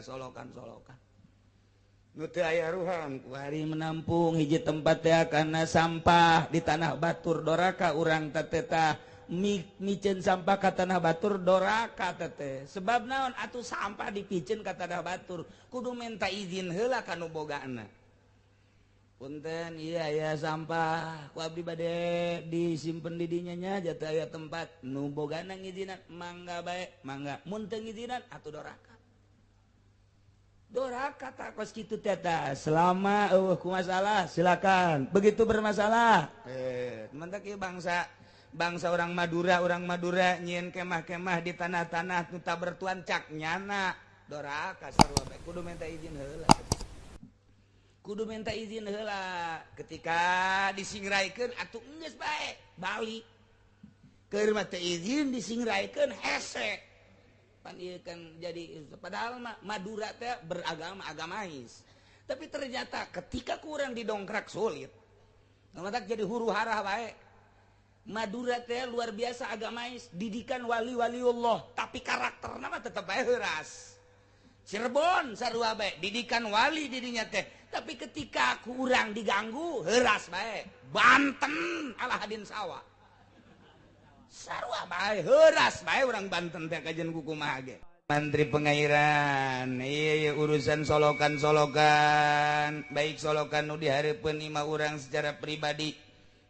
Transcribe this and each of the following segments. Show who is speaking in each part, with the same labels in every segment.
Speaker 1: ka solokan-solokan nu teu aya ruhan kuari menampung hiji tempat teh karena sampah di tanah batur doraka urang teteh miceun sampah ka tanah batur doraka teteh. Sebab naon atuh sampah dipiceun ka tanah batur kudu minta izin heula ka nu bogana. Punten iya ya sampah ku abdi bade disimpen di dinya nya jatuh aya tempat nu bogana ngizinan mangga bae mangga mun teu ngizinan atuh doraka. Doraka tak kos kitu teh selama eueuh ku masalah silakan begitu bermasalah mantak ieu bangsa bangsa orang Madura nyieun kemah-kemah di tanah-tanah nu tak bertuan cak nyana doraka sarua bae kudu minta izin heula. Kudu minta izin heula ketika disingraikeun atuh geus bae balik keur mah teu izin disingraikeun hese pan ieu kan jadi padahal mah Madura teh beragama agamais tapi ternyata ketika kurang didongkrak sulit matak jadi huru hara bae. Madura teh luar biasa agamais didikan wali-waliullah tapi karakterna mah tetep bae heuras. Cirebon sarua bae didikan wali didinya teh tapi ketika kurang diganggu heuras bae. Banten alahadin sawah sarua bae heuras bae urang Banten teh kajian kumaha ge. Mantri Pengairan iya urusan solokan-solokan baik solokan nu dihareupeun imah urang secara pribadi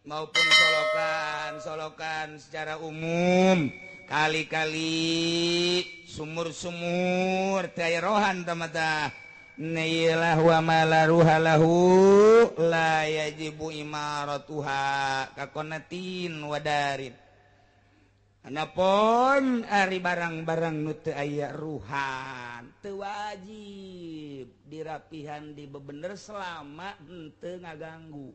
Speaker 1: maupun solokan-solokan secara umum kali-kali sumur-sumur teu aya rohan tah mata nailah wa ma la ruha lahu la yajibu imaratuha kakonatin wadarin. Anapun ari barang-barang nu teu aya ruhan teu wajib dirapihan dibebener selama henteu ngaganggu.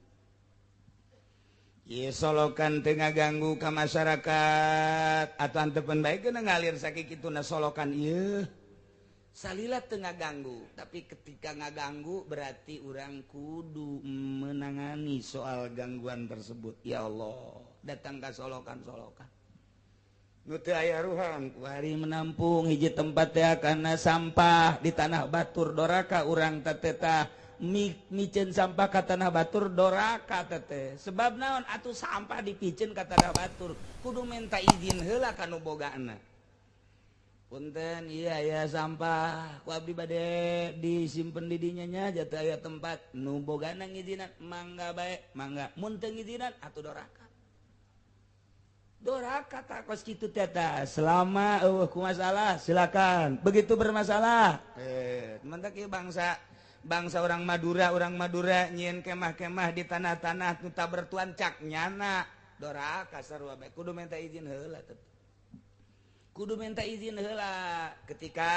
Speaker 1: Ieu solokan teu ngaganggu ka masyarakat atau antepen bae geuna ngalir sakituna solokan ieu salila teu ngaganggu tapi ketika ngaganggu berarti urang kudu menangani soal gangguan tersebut. Ya Allah datang ka solokan-solokan nu teu aya ruhan kuari menampung hiji tempat teh karena sampah di tanah batur doraka urang teteh miceun sampah ka tanah batur doraka teteh. Sebab naon atuh sampah dipiceun ka tanah batur kudu minta izin heula ka nu bogana. Punten iya ya sampah ku abdi bade disimpen di dinya nya jatuh aya tempat nu bogana ngizinan mangga bae mangga mun teu ngizinan atuh doraka. Doraka tak kos kitu teh selama eueuh ku masalah silakan begitu bermasalah mantak ieu bangsa bangsa orang Madura nyieun kemah-kemah di tanah-tanah nu tak bertuan cak nyana doraka sarua bae kudu minta izin heula kudu minta izin heula ketika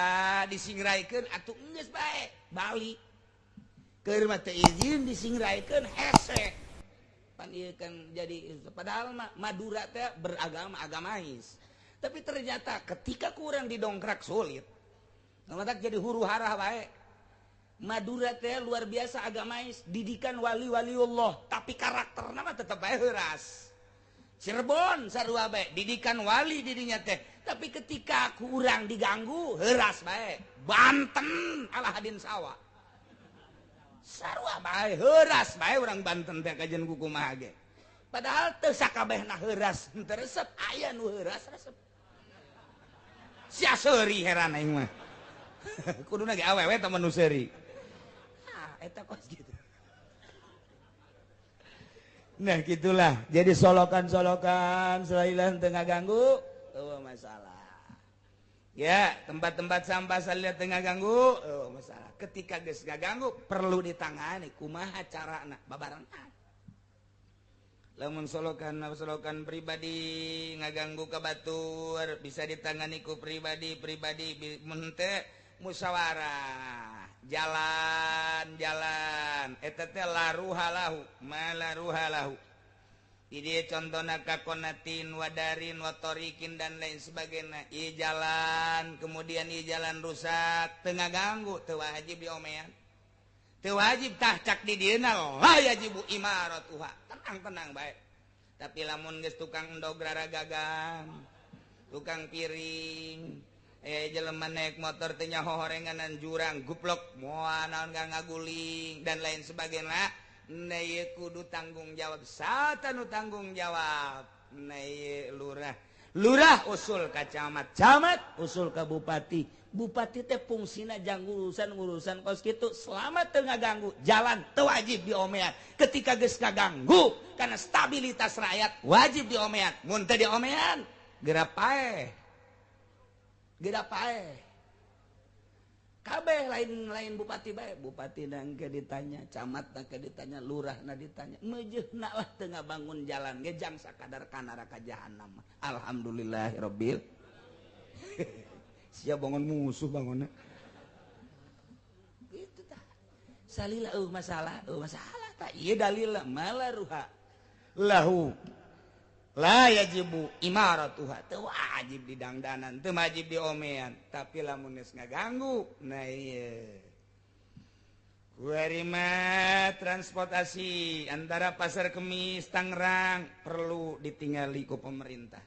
Speaker 1: disingraikeun atuh geus bae balik keur mah teu izin disingraikeun hese pan ieu kan jadi padahal mah Madura teh beragama agamais tapi ternyata ketika kurang didongkrak sulit matak jadi huru hara bae. Madura teh luar biasa agamais didikan wali-waliullah tapi karakterna mah tetep bae heuras. Cirebon sarua bae didikan wali didinya teh tapi ketika kurang diganggu heuras bae. Banten alahadin sawah sarua bae heuras bae urang Banten teh kajian kumaha ge. Padahal teu sakabehna heuras henteu resep aya nu heuras resep. Sia seuri heran aing mah. Kuduna ge awewe tah nu seuri. Ah eta kos kitu. Nah gitulah. Jadi solokan-solokan salila teu ngaganggu eueuh masalah. Ya, tempat-tempat sampah salila teu ngaganggu eueuh masalah. Ketika geus ngaganggu perlu ditangani kumaha carana babarengan. Lamun solokan pribadi ngaganggu ka batur bisa ditangani ku pribadi mun teu musyawarah jalan-jalan eta teh laruha lahu malaruha lahu. Ini contohna kakonatin wadarin watorikin dan lain sebagainya. Ieu jalan kemudian ieu jalan rusak teu ngaganggu teu wajib diomean. Teu wajib tah cak di dieuna la yajibu imaratuha. Tenang-tenang bae. Tapi lamun geus tukang endog raragagang, tukang piring, Jelema naik motor teh nyaho horenganan jurang guplok moal naon ngaguling dan lain sebagainya. Nah ieu kudu tanggung jawab sata nu tanggung jawab. Nah ieu lurah. Lurah usul ka camat, camat usul ka bupati. Bupati teh fungsina jang urusan-urusan kos kitu selama teu ngaganggu jalan teu wajib diomean. Ketika geus kaganggu karena stabilitas rakyat wajib diomean. Mun teu diomean geura paeh. Geura paeh. Kabeh lain-lain bupati bae, bupati nangke ditanya, camat nangke ditanya, lurah na ditanya. Meujeuhna lah teu ngabangun jalan ge jang sakadar ka neraka jahanam. Alhamdulillahirabbil. Sia bangun musuh bangunna. Gitu tah. Salila eueuh masalah tah ieu dalil malaruha lahu. La yajibu imaratuha, teu wajib didangdanan, teu wajib diomean, tapi lamun geus ngaganggu, nah ieu. Kuari mah transportasi antara Pasar Kemis Tangerang perlu ditingali ku pemerintah.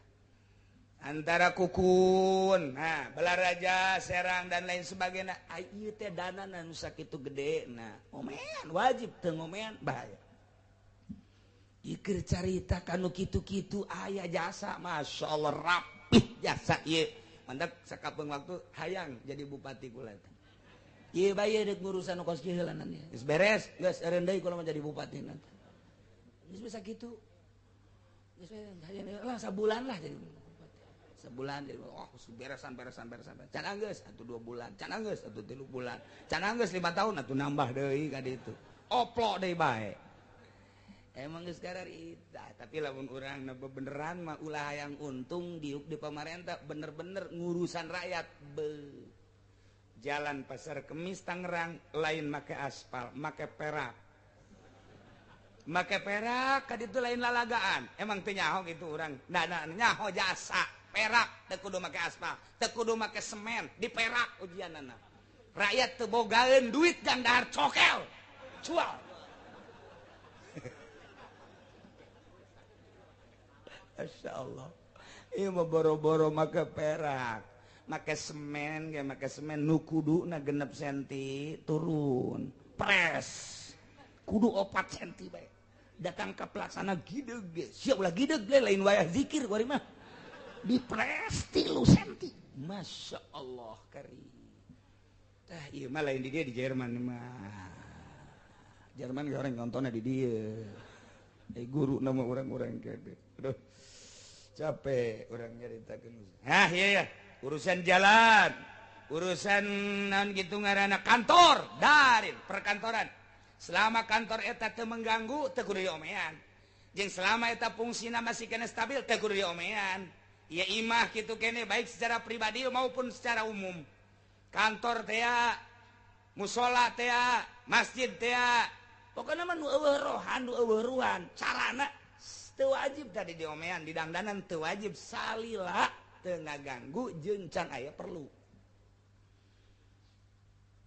Speaker 1: Antara Kukun, nah Balaraja, Serang dan lain sebagainya, ieu teh dana nu sakitu gede, nah omean wajib teu ngomean bahaya. Ikir carita kanu kitu-kitu aya jasa, masya Allah rapih jasa ieu. Mantak sakapeung waktu hayang jadi bupati kula teh. Ieu bae deuk ngurusan nu kos kieu heulanan ieu. Geus beres, geus eureun deui kula mah jadi bupati nanti. Geus bisa kitu. Geus hayang lah sabulan lah jadi bupati. Sebulan jadi oh beresan. Can anggeus atuh 2 bulan, can anggeus atuh 3 bulan, can anggeus 5 tahun atuh nambah deui ka ditu. Oplok deui bae. Emang geus kararita, tapi lamun urang na beneran mah ulah hayang untung diuk di pamarentah bener-bener ngurusan rakyat. Jalan Pasar Kemis Tangerang lain make aspal, make perak. Make perak ka ditu lain lalagaan. Emang teu nyaho kitu urang. Nah, nyaho jasa perak teu kudu make aspal, teu kudu make semen, diperak ujianana. Rakyat teu bogaeun duit jang dahar cokel. Cual. Masya Allah, ieu mah boro-boro make perak, make semen, ge make semen nu kuduna 6 senti turun, pres, kudu 4 senti bae. Datang ke pelaksana gideg ge, siap ulah gideg ge lain wayah zikir kuari mah. Dipres 3 senti. Masya Allah karim. Tah ieu mah lain di dia di Jerman mah. Jerman ge orang nontonnya di dia. Guru nama orang-orang kede. Aduh. Capek orang nyaritakeun. Hah, iya ya. Urusan jalan, urusan naon kitu ngaranna kantor, dari perkantoran. Selama kantor eta teu mengganggu, teu kudu diomean. Jeung selama eta fungsina masih kena stabil, teu kudu diomean. Ya imah kitu kene baik secara pribadi maupun secara umum. Kantor teh, musola teh, masjid teh. Pokoknya mah nu eueuh rohan, nu eueuh ruhan, carana teu wajib tadi diomean, di dangdanan teu wajib salila teu ngaganggu jeung can aya perlu.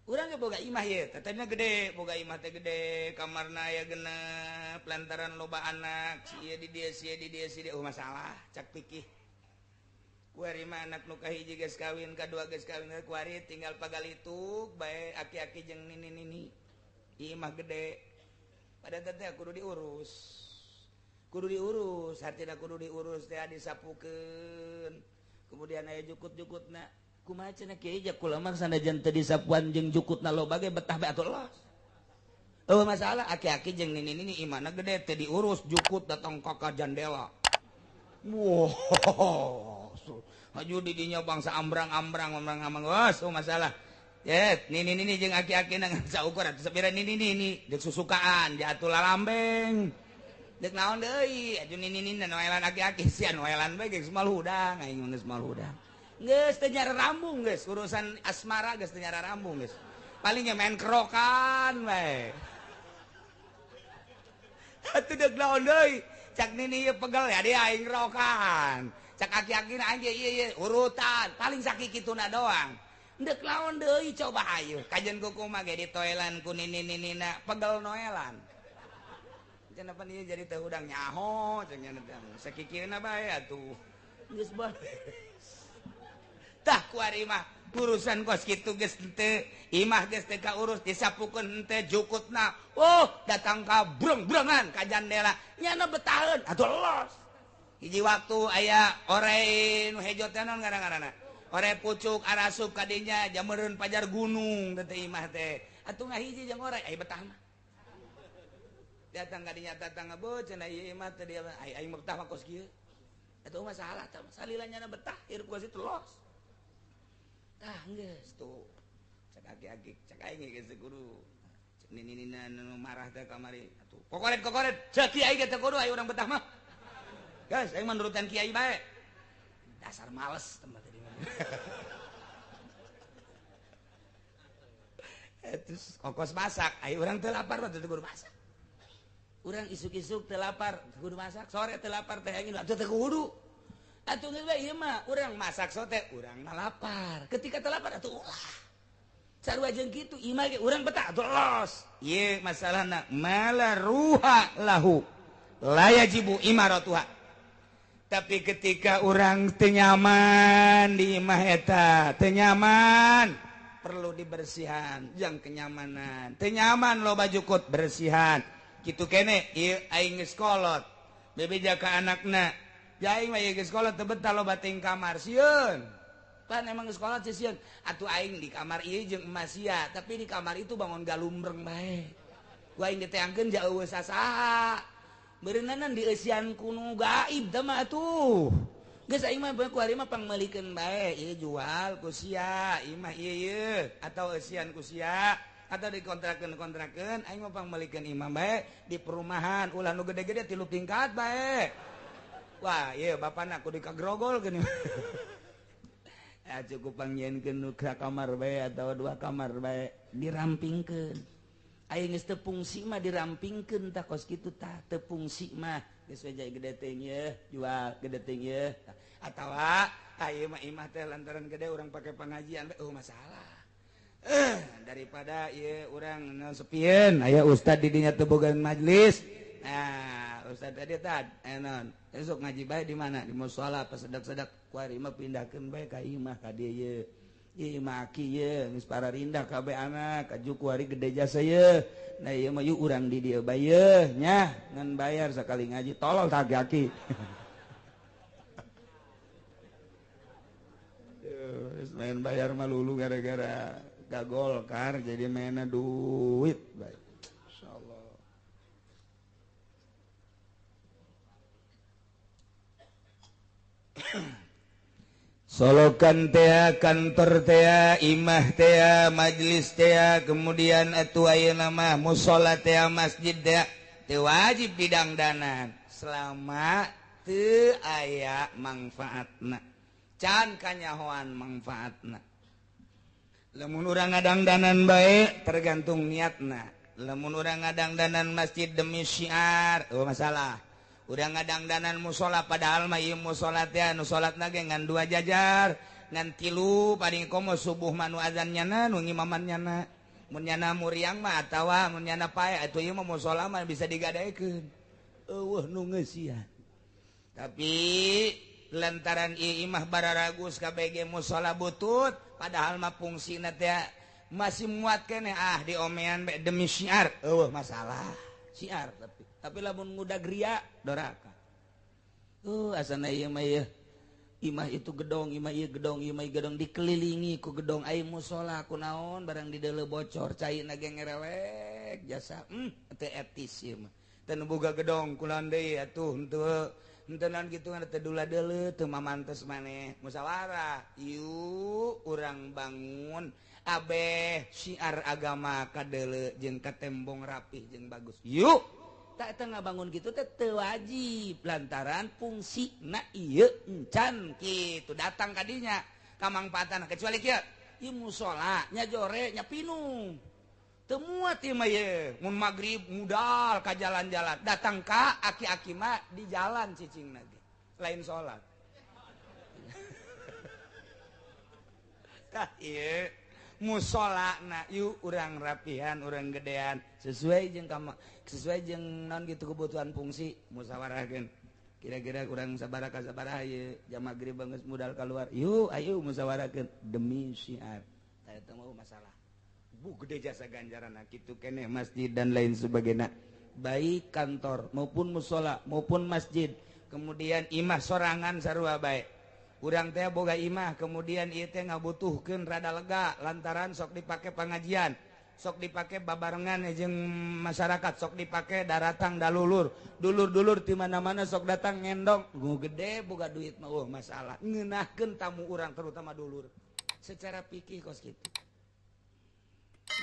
Speaker 1: Urang ge boga imah ye, tetehna gede, boga imah teh gede, kamarna aya genep, lantaran loba anak, si ieu di dieu, si ieu di dieu, si dieu, masalah cak pikih. Kuari mah anak nu kahiji geus kawin, kadua geus kawin, kuari tinggal pagalituk bae aki-aki jeung nini-nini. Imah gede. Pada teteh kudu diurus. Kudu diurus, hartina kudu diurus teh disapukeun. Kemudian aya jukut-jukutna. Kumaha cenah kieu ja kula mah sanajan teu disapuan jeung jukutna loba ge betah bae atuh los. Eueuh masalah aki-aki jeung nini-nini imahna gede teu diurus jukut datang ka jandela. Wah, haju di dinya bangsa ambrang-ambrang ambrang-ambrang wah, oh masalah. Yet, nini-nini jeung aki-aki na ngan saukur atuh sapira nini-nini deuk susukaan jatuh lalambeng. Dek naon deui aju nini-nini noelan aki-aki sia noelan bae geus mal hudang aing geus mal hudang. Geus teu nyara rambung geus urusan asmara geus teu nyara rambung geus. Paling ge main kerokan bae. Atuh deuk naon deui cak nini ieu pegel ya dia aing kerokan. Cak aki-aki na aing ieu ieu urutan paling sakikituna doang. Dek lawan deui coba ayo kajian kuku mah ge ditoelan ku nini-ninina pegel noelan. Cenah pan ieu jadi teu hudang nyaho cenah teh sakikieuna bae atuh. Geus bae. Tah kuari mah urusan kos kitu geus henteu, imah geus teu kaurus disapukeun henteu jukutna. Oh, datang ka breng-brengan ka jandela. Nyana betaheun atuh los. Hiji waktu aya orai nu hejo teh naon ngaran-ngaranna? Orai pucuk arasup ka dinya jameureun pajar gunung teh imah teh. Atuh ngahiji jeung orai aya betah mah. Datang ka dinya tatangga beuh cenah ieu imah teh dia aing betah mah kos kieu. Atuh masalah tah salila nyana betah hirup kos itu los. Tah geus tuh. Cek aki-aki cek aing geus kudu. Cek nini-nina nu marah teh kamari atuh. Kokoret-kokoret cek kiai ge teh kudu aya urang betah mah. Guys, aing mah nurutan kiai bae. Dasar males tempat tadi mah. Terus kokos masak, ayo urang teu lapar mah teu kudu masak. Urang isuk-isuk teu lapar, teu kudu masak, sore teu lapar teh aing teu kudu. Atuh geus bae ieu mah urang masak sote, urang mah lapar. Ketika teu lapar atuh ulah. Sarua jeung kitu imah ge urang betah atuh los. Ieu masalahna mala ruha lahu la yajibu imaratuha. Tapi ketika urang teu nyaman di imah eta, teu nyaman perlu dibersihan, jang kenyamanan. Teu nyaman loba jukut bersihan. Kitu kene ieu aing geus kolot. Bebeja ka anakna, ya aing mah ieu geus kolot teu betah loba ting kamar sieun. Pan emang geus kolot sieun. Atuh aing di kamar ieu jeung emas sia, tapi di kamar itu bangun galumbreng bae. Ku aing diteangkeun jauh sasaha. Beureunanan di eusian ku nu gaib teh mah atuh. Geus aing mah ku ari mah pangmeulikeun bae, ieu jual ku sia, ieu mah ieu ieu atau eusian ku sia atau dikontrakeun-kontrakeun aing mah pangmeulikeun imah bae di perumahan ulah nu gede-gede 3 tingkat bae. Wah, ieu bapana kudu kagrogol geuning. Ya cukup pangnyieunkeun nu kamar bae atau 2 kamar bae dirampingkeun. Aing geus teu fungsi mah dirampingkeun tah kos kitu tah teu fungsi mah geus we gede teuing ieu jual gede teuing ieu atawa ieu mah imah teh lantaran gede urang pake pengajian oh masalah. Daripada ieu urang sepieun aya ustad di dinya teu boga majelis. Nah, ustad tadi tad naon esuk ngaji bae di mana di musala pas sedak-sedak kuari mah pindahkeun bae ka imah ka dieu ieu. Ieu mah aki ieu geus pararindah kabeh anak aju kuari gede jasa ieu. Nah ieu mah yuk urang di dieu bae yeuh nya ngan bayar sakali ngaji tolol tah aki. Geus main bayar mah lulu gara-gara gagolkar jadi mainna duit bae. Insyaallah. Solokan tea, kantor tea, imah tea, majlis tea, kemudian atuh ayeuna mah musholla tea, masjid tea, teu wajib didangdanan selama teu aya mangfaatna. Can kanyahoan mangfaatna. Lamun urang ngadangdanan bae tergantung niatna. Lamun urang ngadangdanan masjid demi syiar, oh masalah. Urang ngadangdanan musola padahal mah ieu musola teh anu salatna ge ngan 2 jajar, ngan 3 paling komo subuh mah nu azan nyana nu ngimaman nyana. Mun nyana muriang mah atawa mun nyana pae atuh ieu mah musola mah bisa digadaekeun. Eueuh nu ngeusian. Tapi lantaran ieu imah bararagus kabeh musola butut padahal mah fungsina teh masih muat keneh ah diomean bae demi syiar. Eueuh masalah. Syiar tapi lamun ngudag ria doraka. Asana ieu mah ieu imah itu gedong, imah ieu gedong, imah ieu gedong dikelilingi ku gedong ai musala kunaon barang di deuleu bocor caina ge ngerewek jasa. Teu etis ieu mah. Teu nu boga gedong kunaon deui atuh henteu henteu naon kitu teu dula deuleu teu mamantes maneh musyawarah. Yuk urang bangun abeh syiar agama ka deuleu jeung ka tembong rapih jeung bagus. Yuk tak tengah bangun gitu teh teu wajib lantaran fungsi na ieu encan kitu datang kadinya kamangpaatan kecuali kieu ieu musala nya jore nya pinung teu muat ieu mah ieu mun magrib mudal ka jalan-jalan datang ka aki-aki mah di jalan cicingna ge lain salat. Tah ieu musola na yuk urang rapihan urang gedean sesuai jeung kama sesuai jeung non gitu kebutuhan fungsi musyawarahkeun Kira-kira kurang sabaraha sabaraha ieu jam magrib geus mudal keluar. Yuk ayo musyawarahkeun demi syiar. Tah eta mah masalah. Bu gede jasa ganjaran kitu keneh masjid dan lain sebagainya. Baik kantor maupun musola maupun masjid, kemudian imah sorangan sarua bae. Urang teh boga imah kemudian ieu teh ngabutuhkeun rada lega lantaran sok dipake pengajian, sok dipake babarengan jeung masyarakat, sok dipake daratang dalulur, dulur-dulur di mana-mana sok datang ngendong, nu gede boga duit mah eueuh masalah. Ngeunahkeun tamu urang terutama dulur. Secara pikir kos kitu.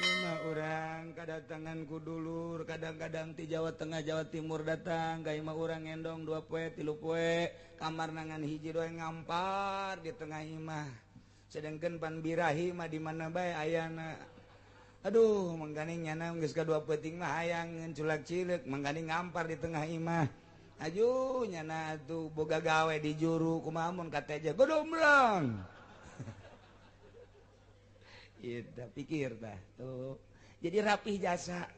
Speaker 1: Mah urang kadatangan ku dulur, kadang-kadang ti Jawa Tengah, Jawa Timur datang, ka imah urang ngendong 2 poe, 3 poe, kamar nangan hiji doe ngampar di tengah imah. Sedangkan pan birahi mah di mana bae ayana. Aduh, mangkaning nyana geus ka 2 peuting mah hayang culak cileuk, mangkaning ngampar di tengah imah. Ajuh nyana atuh boga gawe di juru kumaha mun kateja godombrang. Itu pikir dah tuh. Jadi rapih jasa.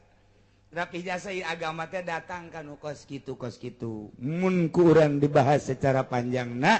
Speaker 1: Rapih jasa ieu agama teh datang ka nu kos kitu kos kitu. Mun ku urang dibahas secara panjangna,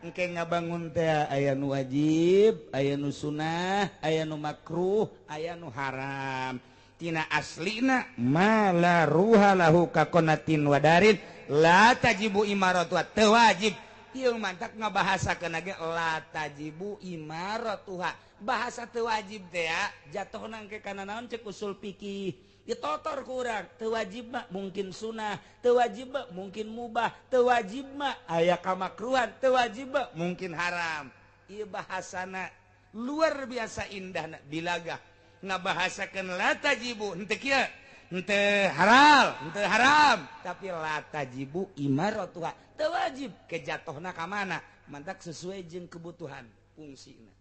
Speaker 1: engke ngabangun teh aya nu wajib, aya nu sunah, aya nu makruh, aya nu haram. Tina aslina ma la ruha lahu kakonatin wadarin la tajibu imaratu teu wajib. Ieu mantak ngabahasakeun ge la tajibu imaratuha. Bahasa teu wajib teh jatuh nang ke kana naon cek usul fikih. Ditotor ku urang, teu wajib mah mungkin sunah, teu wajib mah mungkin mubah, teu wajib mah aya kamakruhan, teu wajib mah mungkin haram. Ieu bahasana luar biasa indahna bilagah ngabahasakeun la tajibu henteu kieu, henteu halal, henteu haram, tapi la tajibu imaratuha. Teu wajib kejatuhna ka mana? Mantak sesuai jeung kebutuhan fungsina.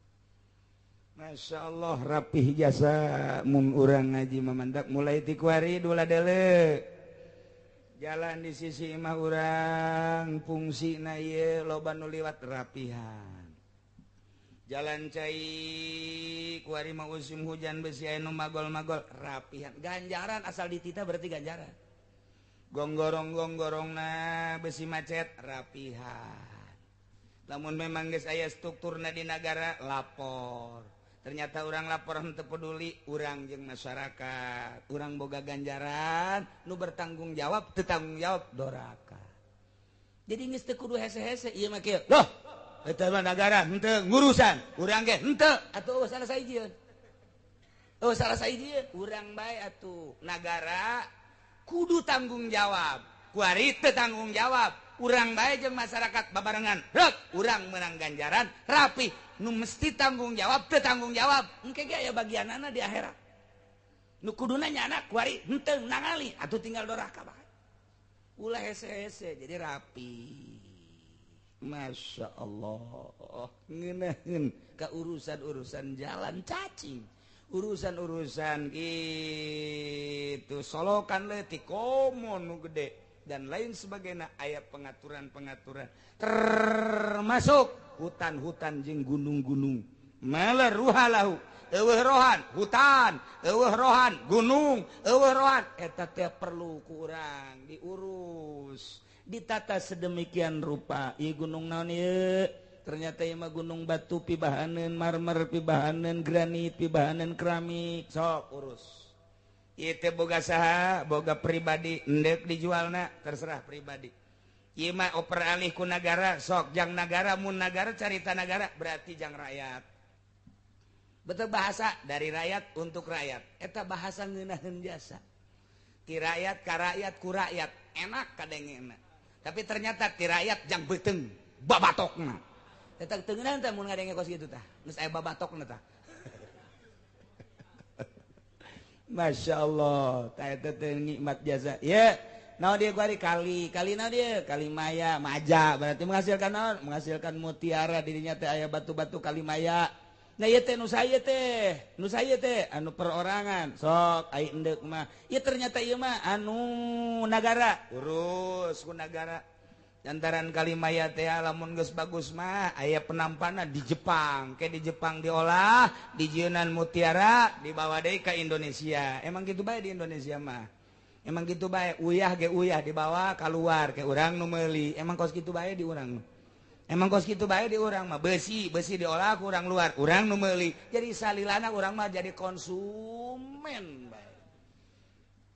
Speaker 1: Masya Allah rapih jasa mun urang ngaji mamandak mulai ti kuari dula dele jalan di sisi imah urang fungsina ieu loba nu liwat rapihan jalan cai kuari mah musim hujan besi aya nu magol-magol rapihan ganjaran asal ditita berarti ganjaran gonggorong-gonggorongna besi macet rapihan. Lamun memang geus aya strukturna di nagara lapor. Ternyata urang lapor henteu peduli, urang jeung masyarakat, urang boga ganjaran, nu bertanggung jawab teu tanggung jawab doraka. Jadi geus teu kudu hese-hese ieu mah kieu. Loh, eta mah nagara henteu ngurusan, urang ge henteu atuh salah sahijieun. Oh salah sahijieun, urang bae atuh nagara kudu tanggung jawab. Kuari teu tanggung jawab. Urang bae jeung masyarakat babarengan rek urang menang ganjaran rapi nu mesti tanggung jawab teu tanggung jawab engke ge aya bagianana di akhirat nu kuduna nyana kuari henteu nangali atuh tinggal doraka bae ulah hese-hese jadi rapi. Masya Allah ngeunaheun ka urusan-urusan jalan cacing urusan-urusan kitu solokan leutik komo nu gede dan lain sebagainya aya pengaturan-pengaturan termasuk hutan-hutan jeung gunung-gunung mala ruhalahu eueuh rohan hutan eueuh rohan gunung eueuh rohan eta teh perlu ku urang diurus ditata sedemikian rupa. Ieu gunung naon ieu ternyata ieu mah gunung batu pibahaneun marmer pibahaneun granit pibahaneun keramik sok urus. Ieu teh boga saha, boga pribadi, endek dijualna terserah pribadi. Ieu mah oper alih ku nagara, sok jang nagara mun nagara carita nagara berarti jang rakyat. Betul bahasa dari rakyat untuk rakyat. Eta bahasa ngeunaheun jasa. Ti rakyat ka rakyat ku rakyat, enak kadengena. Tapi ternyata ti rakyat jang beuteung babatokna. Eta teu ngeunaheun teh mun ngadenge kos kitu tah. Geus aya babatokna tah. Masya Allah, eta teh nikmat jasa. Ya, naon dia kuari kali, kali naon dia? Kalimaya, maja, berarti menghasilkan naon? Menghasilkan mutiara dirinya teh aya batu-batu kalimaya. Nah ieu teh nu saya teh, anu perorangan. Sok ai endeuk mah. Ieu ternyata ieu mah anu nagara, urus ku nagara. Lantaran kalimaya teh lamun geus bagus mah aya penampanan di Jepang, ke di Jepang diolah, dijieunnan mutiara, dibawa deui ka Indonesia. Emang kitu bae di Indonesia mah. Emang gitu bae, uyah ge uyah dibawa keluar ke urang nu meuli. Emang kos kitu bae di urang. Emang kos kitu bae di urang mah besi, besi diolah ku urang luar, urang nu meuli. Jadi salilana urang mah jadi konsumen bae.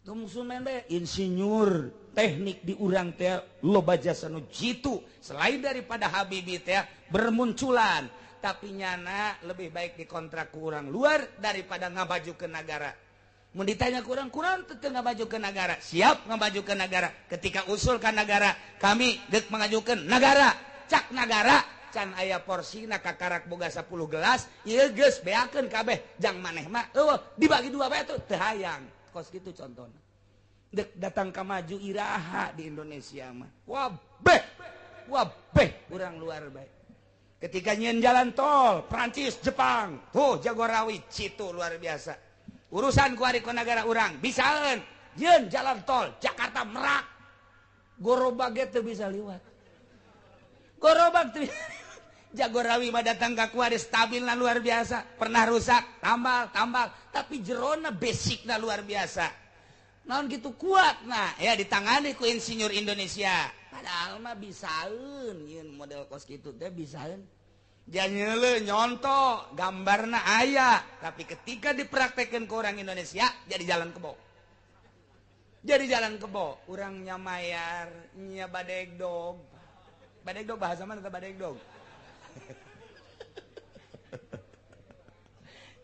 Speaker 1: Konsumen bae, insinyur teknik di urang teh loba jasa nu jitu selain daripada Habibie teh bermunculan, tapi nyana lebih baik dikontrak ku urang luar daripada ngabaju ke negara. Mun ditanya kurang-kurang teu ngabaju ke negara, siap ngabaju ke negara. Ketika usul ka negara, kami deuk mengajukeun negara, cak negara can aya porsina kakarak boga 10 gelas, ieu geus beakeun kabeh jang maneh mah eueuh dibagi dua bae tuh teu hayang. Kos kitu contohna. Deuk datang ka maju iraha di Indonesia mah. Wabeh, wabeh urang luar bae. Ketika nyieun jalan tol Prancis, Jepang, tuh Jagorawi citu luar biasa. Urusan kuari ku negara urang bisaeun jeung jalan tol Jakarta Merak gorobag ge teu bisa liwat, gorobag teu. Jagorawi mah datang ka kuari stabilna luar biasa, pernah rusak tambal tambal, tapi jerona basicna luar biasa, naon gitu kuat. Nah ya ditangani ku insinyur Indonesia, padahal mah bisaeun yeun model kos kitu teh bisaeun. Jangan nyontoh gambarna aya, tapi ketika dipraktekkan ke orang Indonesia jadi jalan kebo. Jadi jalan kebo, urangnya mayar nya badegdog. Badegdog bahasa mana teh badegdog?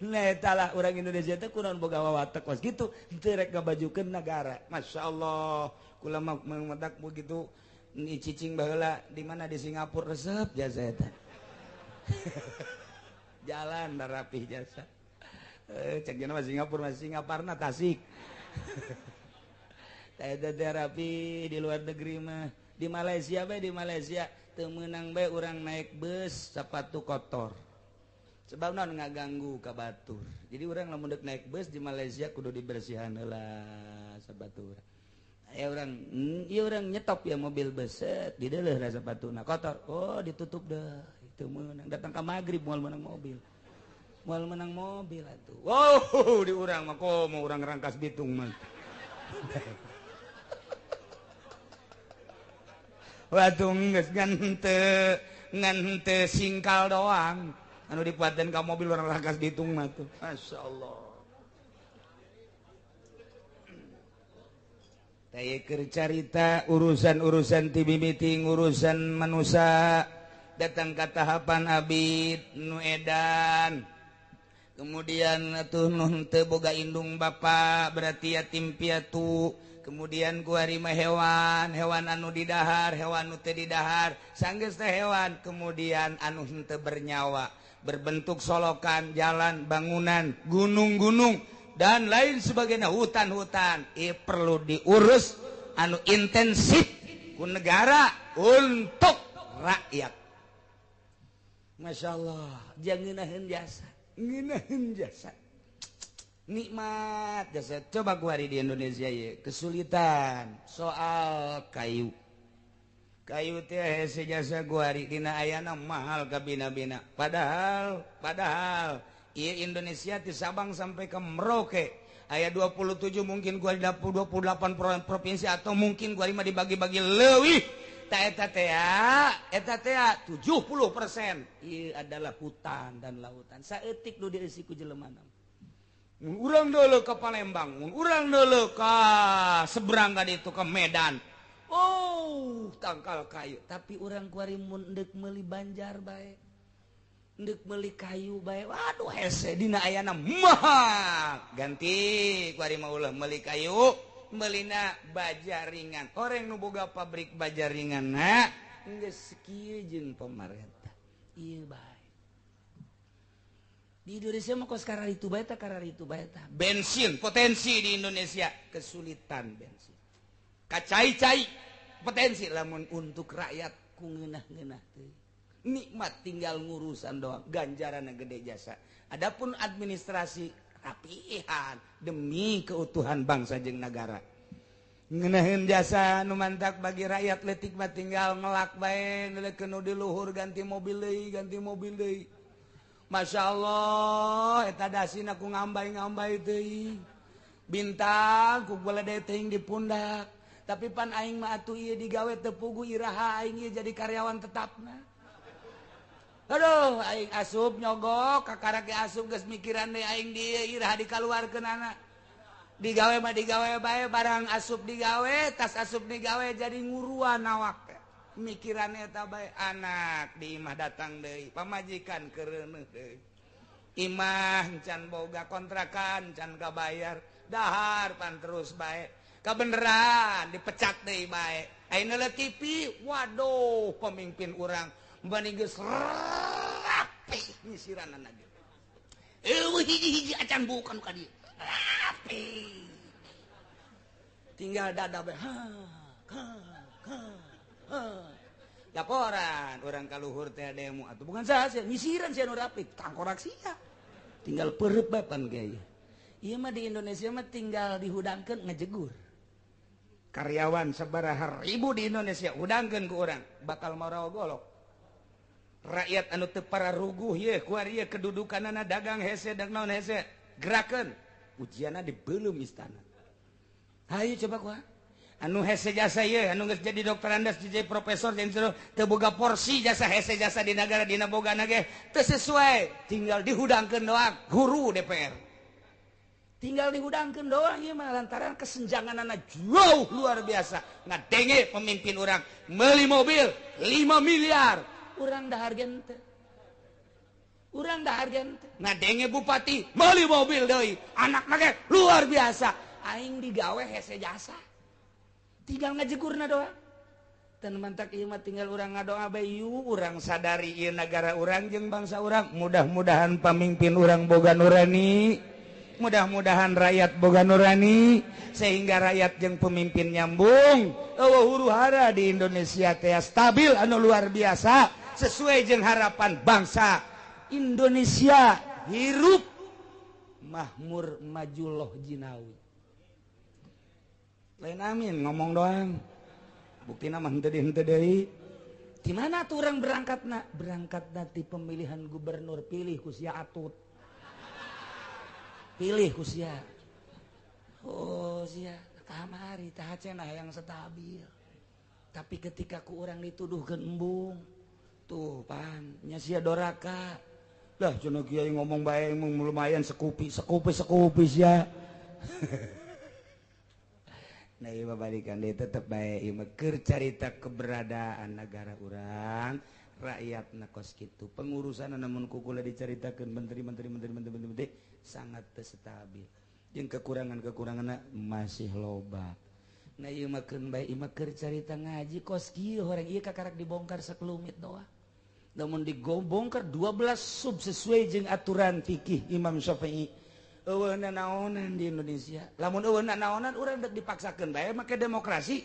Speaker 1: Nah eta lah orang Indonesia teh kunaon boga wawatek kos kitu, teu rek ngabajukeun nagara. Masya Allah, kula mah matak begitu cicing baheula di mana di Singapura resep jasa eta. Jalan rapih jasa. Cek jana mah Singapura masih Singaparna Tasik. Eta teh rapi di luar negeri mah. Di Malaysia bae, di Malaysia teu meunang bae urang naik bus sepatu kotor. Sebab naon ngaganggu ka batur. Jadi urang lamun deuk naik bus di Malaysia kudu dibersihan heula sabatur. Aya urang, ieu urang nyetop ya mobil bus, dideuleuh lah sepatuna kotor. Oh, ditutup deh. Teu meunang datang ka magrib moal meunang mobil. Moal meunang mobil atuh. Wow, di urang mah komo urang Rangkas Bitung mah. Waduh geus ngan teu singkal doang. Anu dipuateun ka mobil urang Rangkas Bitung mah tuh. Masyaallah. Teh keur carita urusan-urusan ti mimiti urusan manusia datang ke tahapan abid nu edan, kemudian atuh nu teu boga indung bapa berarti yatim piatu, kemudian kuari mah hewan, hewan anu didahar, hewan nu teu didahar, sanggeus teh hewan, kemudian anu henteu bernyawa berbentuk solokan, jalan, bangunan, gunung-gunung dan lain sebagainya, hutan-hutan, perlu diurus anu intensif ku negara untuk rakyat. Masya Allah, jangan ngeunaheun jasa, ngeunaheun jasa, nikmat jasa. Coba kuari di Indonesia ya, kesulitan soal kayu. Kayu teh hese jasa kuari dina ayana mahal kabina-bina. Padahal ieu Indonesia ti Sabang sampai ke Merauke aya 27, mungkin kuari 28 provinsi atau mungkin kuari mah dibagi-bagi leuwih. Eta teh 70% ieu adalah hutan dan lautan. Saeutik nu dieusi ku jelema. Mun urang deuleu ka Palembang, mun urang deuleu ka seberang ka ditu ka Medan. Oh, tangkal kayu. Tapi urang kuari mun deuk meuli banjar bae. Deuk meuli kayu bae. Waduh hese dina ayana mahal. Ganti kuari mah ulah meuli kayu. Melina baja ringan. Orang nu boga pabrik baja ringan na geus kieu jeung pamarentah. Ieu bae. Di Indonesia mah kos kararitu bae tah, kararitu bae tah. Bensin potensi di Indonesia kesulitan bensin. Kacai-cai potensi lamun untuk rakyat ku ngeunah-ngeunah teh. Nikmat tinggal ngurusan doang, ganjaranna gede jasa. Adapun administrasi rapihan demi keutuhan bangsa jeung nagara. Ngeunaheun jasa nu mantak bagi rakyat leutik mah tinggal ngelak bae neulekeun nu di luhur ganti mobil deui, ganti mobil deui. Masya Allah, eta dasina ku ngambay-ngambay teuing. Bintang ku gole teuing di pundak. Tapi pan aing mah atuh ieu digawe teu puguh iraha aing ieu jadi karyawan tetapna. Aduh, aing asup nyogok, kakara ge asup geus mikiran deui aing di ieu iraha dikaluarkeun anak. Digawe mah digawe bae, barang asup digawe, tas asup digawe jadi nguruan awak. Mikiran eta bae, anak di imah datang deui, pamajikan keureuneuh deui. Imah can boga, kontrakan can kabayar, dahar pan terus bae. Kabeneran dipecat deui bae. Ayeuna TV, waduh, pemimpin urang bani geus rapi nyisiranana ge. Eueuh hiji-hiji acan bukan ka dieu. Rapi. Tinggal dada bae. Ha ha ha ha. Laporan orang kaluhur teh demo atuh bukan saha sia nyisiran sia nu rapi tangkorak sia. Tinggal perep bae pan ge. Ieu mah di Indonesia mah tinggal dihudangkeun ngejegur. Karyawan sabaraha ribu di Indonesia hudangkeun ku urang bakal marawa golok. Rakyat anu teu pararuguh ye kuari ye kedudukanana dagang hese dag naon hese gerakeun ujianna di belum istana. Hayu coba kuah anu hese jasa ye anu geus jadi doktorandas, jadi profesor, jadi teu boga porsi jasa hese jasa di negara dina bogana ge teu sesuai, tinggal dihudangkeun doang. Guru DPR tinggal dihudangkeun doang ieu mah lantaran kesenjanganana jauh luar biasa. Ngadenge pemimpin urang meuli mobil 5 miliar, urang dahar ge henteu, urang dahar ge henteu. Ngadenge bupati meuli mobil deui, anakna ge luar biasa, aing digawe hese jasa tinggal ngajegurna doang. Dan mantak ieu mah tinggal urang ngadoa bae, urang sadari ieu nagara urang jeung bangsa urang, mudah-mudahan pamimpin urang boga nurani, mudah-mudahan rakyat boga nurani, sehingga rakyat jeung pemimpin nyambung, eueuh huru hara di Indonesia teh stabil anu luar biasa sesuai jeung harapan bangsa Indonesia hirup mahmur majuloh jinawi. Lain amin ngomong doang, buktina mah henteu henteu deui. Di mana tuh orang berangkatna? Berangkatna di pemilihan gubernur, pilih ku sia atut, pilih ku sia. Oh sia kamari tah cenah yang stabil, tapi ketika ku urang dituduhkeun embung tuh pan nya sia doraka lah cenah kiai ngomong bae lumayan sekupi sekupi sekupi sia. Nah ieu mah balikan deui tetep bae ieu mah keur carita keberadaan negara urang, rakyatna kos kitu pengurusan, namun ku kula dicaritakeun menteri-menteri menteri menteri menteri sangat teu stabil jeung kekurangan-kekuranganna masih loba. Nah ieu mah keun bae ieu mah keur carita ngaji kos kieu horeng ieu kakarak dibongkar sakelumit doang. Namun digobongkar 12 sub sesuai jeung aturan fikih Imam Syafi'i, eueuh naonan di Indonesia. Lamun eueuh naonan urang dek dipaksakeun bae make demokrasi,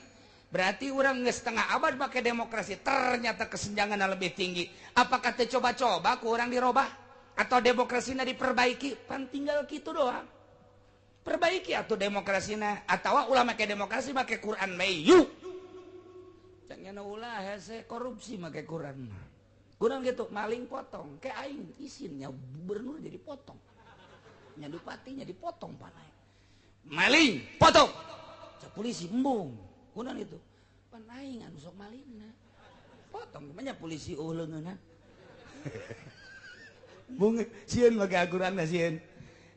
Speaker 1: berarti urang geus setengah abad make demokrasi ternyata kesenjanganna lebih tinggi. Apakah teu coba-coba ku urang dirobah atau demokrasina diperbaiki? Pan tinggal kitu doang, perbaiki atau demokrasina atawa ulah make demokrasi, make Quran bae yuk. Jangan ulah hese korupsi make Quran mah. Kurang gitu maling potong kayak aing isinnya gubernur jadi potong, nya bupatinya dipotong panai, maling potong cak polisi embung kunan itu pan aing anu sok malingna potong banyak polisi oh leungeunna bung sieun make Al-Qur'an sieun.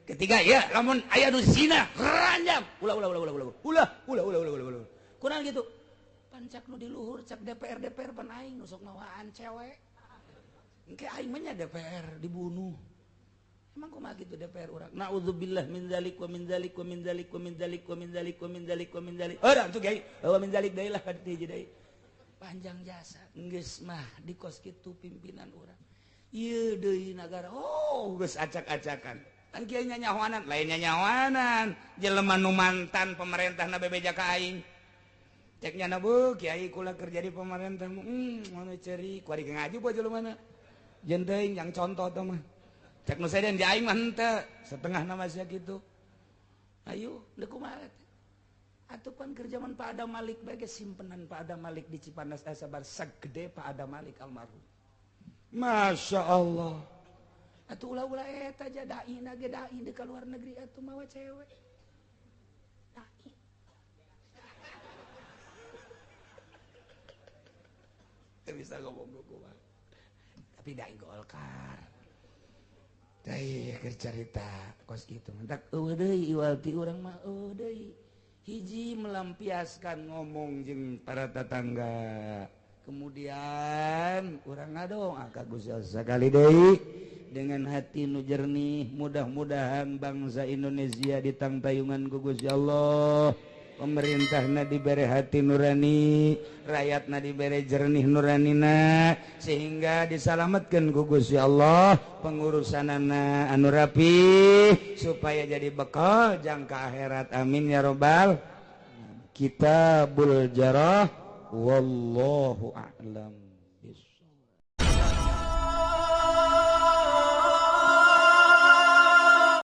Speaker 1: Ketiga ya lamun aya nu zina ranjam ulah ulah ulah ulah ulah ulah ulah ulah ulah ulah kurang gitu pan cak nu di luhur cak DPR DPR pan aing nu sok mawaan cewek. Engke aing mah nya DPR dibunuh. Emang kumaha gitu DPR urang? Nauzubillah min dzalik wa min dzalik wa min dzalik wa min dzalik wa min dzalik wa min dzalik wa min dzalik. Urang tuh kiai, wa min dzalik deui lah ka ditu hiji deui. Panjang jasa geus mah di kos kitu pimpinan urang. Ieu deui nagara oh geus acak-acakan. Kan kiai nyanyahoanan, lain nyanyahoanan. Jelema nu mantan pemerintahna bebeja ka aing. Cek nyana bu, kiai kula kerja di pemerintah. Mana ceri, kuari ngaju bae jelema. Jeung teuing yang contoh teh mah. Cek nu sejen di aing mah henteu, setengah nama sia kitu. Ayo, deuk kumaha teh? Atuh pan keur zaman Pak Adam Malik bae ge simpenan Pak Adam Malik di Cipanas teh sabar sagede Pak Adam Malik almarhum. Masya Allah. Atuh ulah-ulah eta aja dai na ge dai di ka luar negeri atuh mawa cewek. Teu bisa ngomong kumaha. Tapi da Golkar. Teh keur carita kos kitu. Mentak eueuh deui iwal ti urang mah eueuh deui. Hiji melampiaskan ngomong jeung para tetangga. Kemudian urang ngadong ka Gusti Allah sakali deui dengan hati nu jernih, mudah-mudahan bangsa Indonesia ditangtayungan ku Gusti Allah. Pemerintahna dibere hati nurani, rakyatna dibere jernih nuranina, sehingga disalamatkan ku Gusti Allah pengurusanana anu rapi supaya jadi bekal jangka akhirat. Amin ya robbal. Kitabul Jarah, wallahu a'lam.